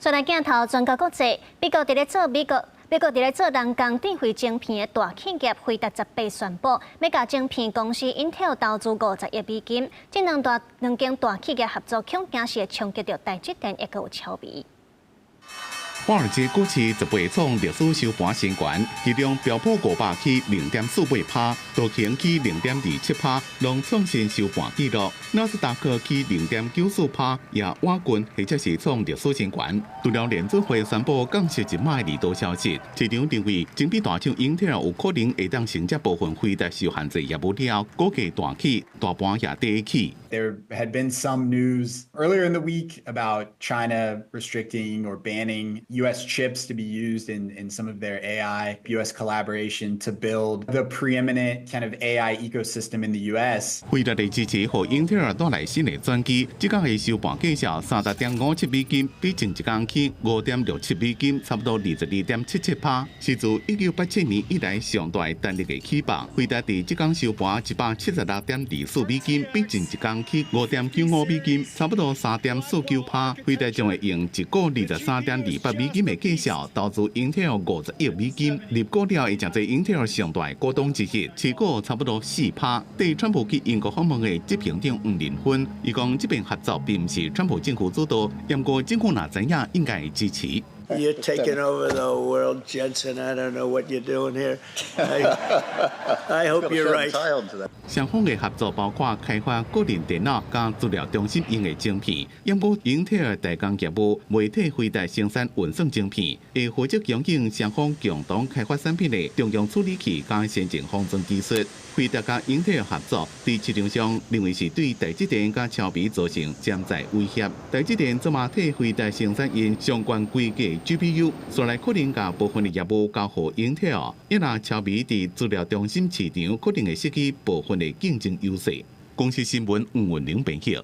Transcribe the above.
再來鏡頭轉到國際，美國佇咧做人工智慧晶片的大企業輝達18宣布，欲共晶片公司 Intel 投資50億美金。這兩間大企業合作，恐驚是會衝擊著台積電，抑閣有超微。華爾街股市18創歷史收盤新高，其中標普500起0.48%，道瓊起0.27%，攏創新收盤紀錄。納斯達克起0.94%，也倚近或者是創歷史新高。除了聯準會宣布降息一碼利多消息，市場認為晶片大廠英特爾有可能會當承接部分輝達受限制業務了後，股價大起，大盤也綴起。 There had been some news earlier in the week about China restricting or banning U.S. chips to be used in some of their AI, U.S. collaboration to build the preeminent kind of AI ecosystem in the U.S. 輝達的支持，予英特爾帶來新的轉機。這工的收盤價數30.57美金，比前一工起5.67美金，差不多22.77%，是自1987年以來上大單日的起幅。輝達佇這工收盤176.24美金，比前一工起5.95美金，差不多3.49%。輝達將會用一股23.28美金的價數投資英特爾50億美金，入股了會成做英特爾上大股東之一，持股差不多4%。對川普去英國訪問的執行長黃仁勳，伊講這邊合作並毋是川普政府主導，毋過政府若知影應該會支持。 You're taking over the world, Jensen. I don't know what you're doing here. I hope you're right. 雙方的合作包括開發個人電腦佮資料中心用的晶片，毋過英特爾代工業務袂替輝達生產運算晶片，會負責供應雙方共同開發產品的中央處理器佮先進封裝技術。輝達佮英特爾合作，佇市場上認為是對台積電佮超微造成潛在威脅。台積電這馬替輝達生產𪜶上懸規格 GPU，煞來可能共部分的業務交予英特爾，抑若超微佇資料中心市場可能會失去部分的競爭優勢。公視新聞吳文玲編譯。